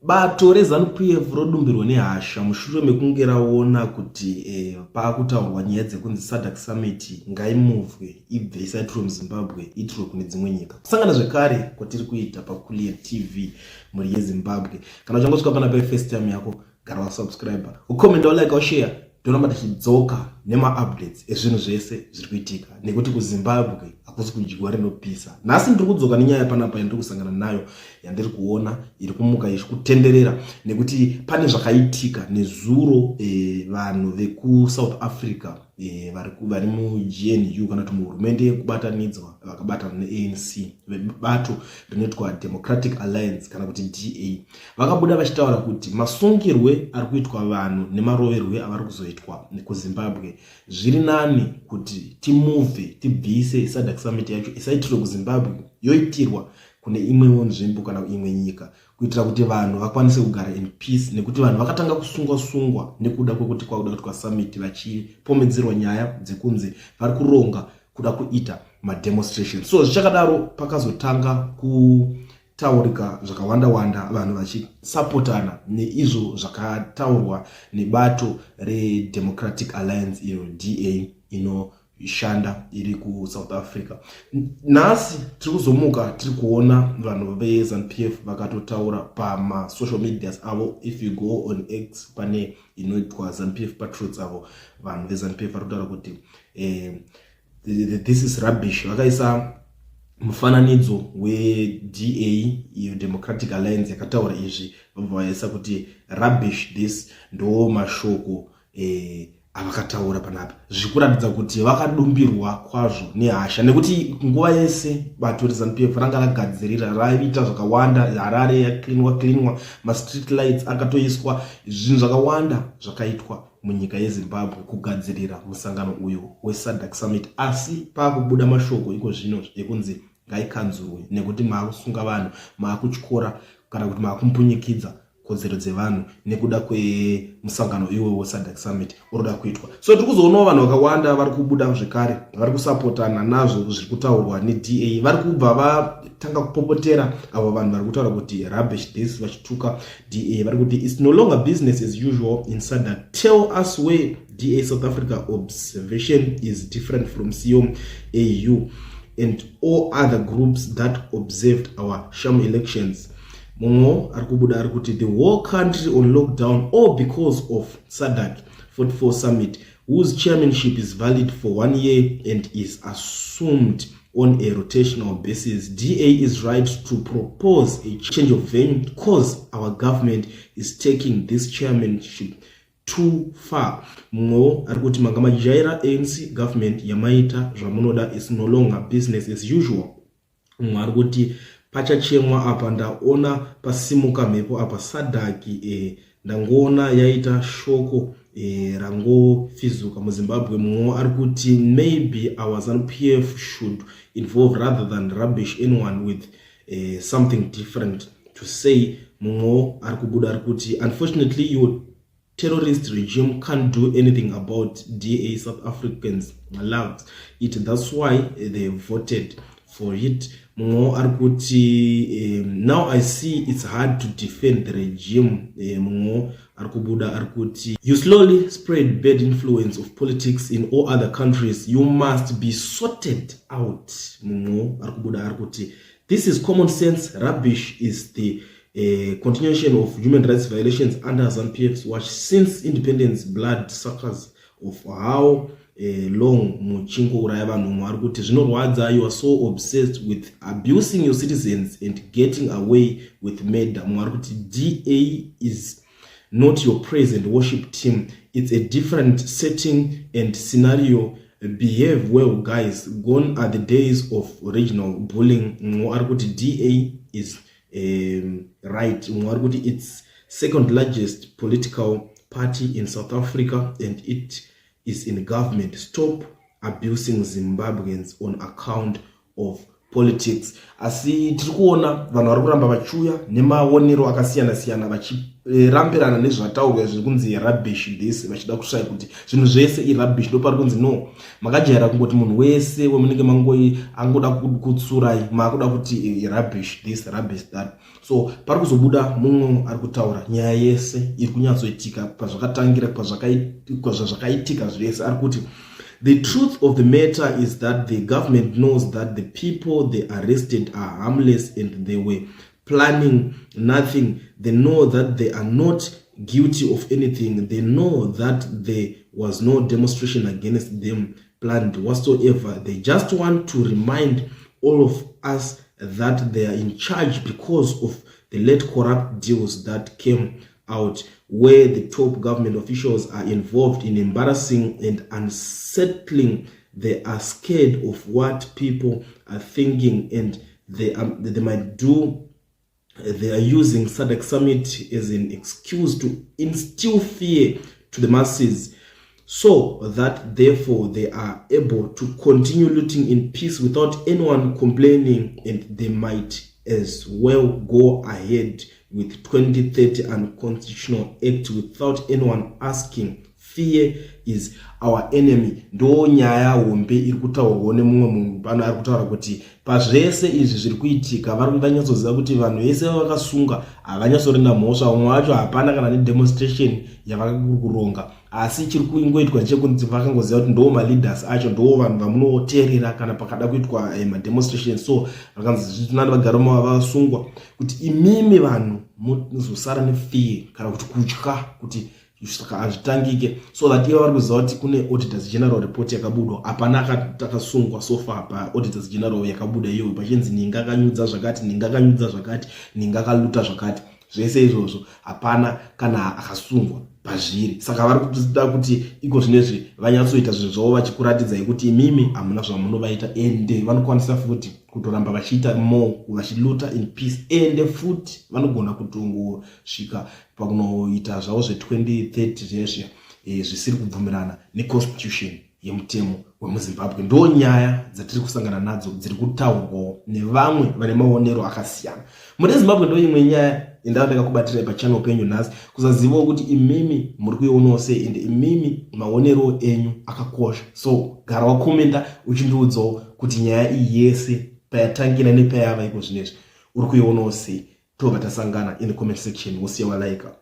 Bato reZanu-PF rodumbirwa nehasha mushure mekunge raona kuti paakutaurwa nyaya dzekunzi SADC Summit ngaimuvhwe ibve isaitirwe muZimbabwe iitirwe kune dzimwe nyika. Kusangana zvekare kwatiri kuita paKulian TV, mhuri yeZimbabwe. Kana uchangosvika panapa first time yako, gara wasubscribe, ucomment, ulike, ushare. Toramba tichidzoka nemaupdates ezvinhu zvese zviri kuitika, nekuti kuZimbabwe hakusi kudyiwa rinopisa. Nhasi ndiri kudzoka nenyaya panapa yandiri kusangana nayo, yandiri kuona iri kumuka ichikutenderera, nekuti pane zvakaitika nezuro. Vanhu vekuSouth Africa vari muGNU, kana kuti muhurumende yekubatanidzwa, vakabatana neANC, vebato rinoitwa Democratic Alliance kana kuti DA, vakabuda vachitaura kuti masungirwe ari kuitwa vanhu nemaroverwe avari kuzoitwa kuZimbabwe, zviri nani kuti timuvhe, tibvise SADC Summit yacho, isaitirwe kuZimbabwe, yoitirwa kune imwewo nzvimbo kana imwe nyika, kuitira kuti vanhu vakwanise kugara in peace, nekuti vanhu vakatanga kusungwa sungwa nekuda kwekuti kwakuda kuitwa summit, vachipomedzerwa nyaya dzekunzi vari kuronga kuda kuita mademonstration. So zvichakadaro, pakazotanga kutaurika zvakawanda wanda, vanhu vachisapotana neizvo zvakataurwa nebato reDemocratic Alliance, iyo DA inoshanda iri kuSouth Africa. Nhasi tiri kuzomuka tiri kuona vanhu veZANU-PF vakatotaura pamasocial medias avo. If you go on X, pane inoitwa ZANU-PF Patriots avo, vanhu veZANU-PF vari kutaura kuti "This is rubbish." Vakaisa mufananidzo weDA, iyo Democratic Alliance yakataura izvi, vabva vaisa kuti "Rubbish this." Ndo mashoko avakataura panapa, zvikuratidza kuti vakadumbirwa kwazvo nehasha, nekuti nguva yese bato reZANU-PF ranga ragadzirira, raita zvakawanda. Harare yaklinwa klinwa, mastreet lights akatoiswa, zvinhu zvakawanda zvakaitwa munyika yeZimbabwe kugadzirira musangano uyu weSADC Summit. Asi paakubuda mashoko iko zvino ekunzi ngaikanzurwe nekuti maakusunga vanhu, maakutyora kana kuti maakumbunyikidza kodzero dzevanhu nekuda kwemusangano iwowo weSADC Summit uri kuitwa. So tiri kuzoonawo vanhu vakawanda vari kubuda zvekare, vari kusapotana nazvo zviri kutaurwa neDA. Vari kubva vatanga kupopotera avo vanhu vari kutaura kuti "Rubbish this", vachituka DA. Vari kuti "It's no longer business as usual in SADC. Tell us where DA South Africa observation is different from COM, AU and all other groups that observed our sham elections." Mumwe ari kubuda ari kuti "The whole country on lockdown all because of SADC 44 summit, whose chairmanship is valid for one year and is assumed on a rotational basis. DA is right to propose a change of venue because our government is taking this chairmanship too far." Mumwewo ari kuti "Manga majaira ANC government yamaita zvamunoda. Is no longer business as usual." Mumwe ari kuti "Pachachemwa apa, ndaona pasimuka mhepo apa. SADC ndangoona yaita shoko rangofizuka muZimbabwe." Mumwewo ari kuti "Maybe our ZANU-PF should involve rather than rubbish anyone with something different to say." Mumwewo ari kubuda ari kuti "Unfortunately, your terrorist regime can't do anything about DA. South Africans loves it, that's why they voted for it." Mumwewo ari kuti "Now I see it's hard to defend the regime." Mumwewo ari kubuda ari kuti "You slowly spread bad influence of politics in all other countries. You must be sorted out." Mumwewo ari kubuda ari kuti "This is common sense rubbish. Is the continuation of human rights violations under ZANU-PF's watch since independence. Blood suckers of how long muchingouraya vanhu?" Mumwe ari kuti "Zvinorwadza. You are so obsessed with abusing your citizens and getting away with murder." Mumwe ari kuti "DA is not your praise and worship team. It's a different setting and scenario. Behave well, guys. Gone are the days of regional bullying." Mumwe ari kuti "DA is right." Mumwe ari kuti "It's second largest political party in South Africa and it is in government. Stop abusing Zimbabweans on account of politics. Asi tiri kuona vanhu vari kuramba vachiuya nemaonero akasiyana siyana, vachirambirana nezvataurwa zviri kunzi "rubbish this", vachida kusvaya kuti zvinhu zvese irubbish. Ndo pari kunzi no, makajaira kungoti munhu wese wemunenge mangoi angoda kutsurai, maakuda kuti rubbish this, rubbish that. So pari kuzobuda mumwe ari kutaura nyaya yese iri kunyatsoitika, pazvakatangira, pazvakaitika zvese. Ari kuti, "The truth of the matter is that the government knows that the people they arrested are harmless and they were planning nothing. They know that they are not guilty of anything. They know that there was no demonstration against them planned whatsoever. They just want to remind all of us that they are in charge because of the late corrupt deals that came out where the top government officials are involved in embarrassing and unsettling. They are scared of what people are thinking and they might do. They are using SADC summit as an excuse to instill fear to the masses so that therefore they are able to continue looting in peace without anyone complaining, and they might as well go ahead with 2030 unconstitutional act without anyone asking. Fear is our enemy." Ndo nyaya hombe iri kutaurwawo nemumwe munhu pano. Ari kutaura kuti pazvese izvi zviri kuitika, vari vanyatsoziva kuti vanhu vese vavakasunga havanyatsorina mhosva. Umwe wacho hapana kana nedemonstration yavakuri kuronga, asi chiri kungoitwa ndechekunzi vakangoziva kuti ndo maleaders acho, ndo vanhu vamunoteerera kana pakada kuitwa mademonstration. So vakanzi zvitinani vagara vasungwa kuti imimi vanhu muzosara nefear kana kuti kutya kuti saka hazvitangike, so that ivo vari kuziva kuti kune Auditors General report yakabudwa, hapana akasungwa so far paAuditors General yakabuda iyoyo, pachinzi ninga akanyudza zvakati, ninga akanyudza zvakati, ninga akaluta zvakati. Zvese izvozvo hapana kana akasungwa pazviri. Saka vari kuda kuti iko zvinezvi vanyatsoita zvinhu zvavo vachikuratidzai kuti imimi hamuna zvamunovaita, ende vanokwanisa futi kutoramba vachiita more, vachiluta in peace, ende futi vanogona kutongosvika pakunoita zvavo zve2030 zvezve zvisiri kubvumirana neconstitution yemutemo wemuZimbabwe. Ndo nyaya dzatiri kusangana nadzo dziri kutaurwawo nevamwe vane maonero akasiyana mune Zimbabwe. Ndo imwe nyaya indava ndakakubatirai pachannel penyu nhasi, kusazivawo kuti imimi muri kuionawo sei, ende imimi maonero enyu akakosha. So gara wakomenda uchindiudzawo kuti nyaya iyi yese payatangira nepayava iko zvinezvi uri kuionawo sei. Tobva tasangana in the comment section, wosiya walaika.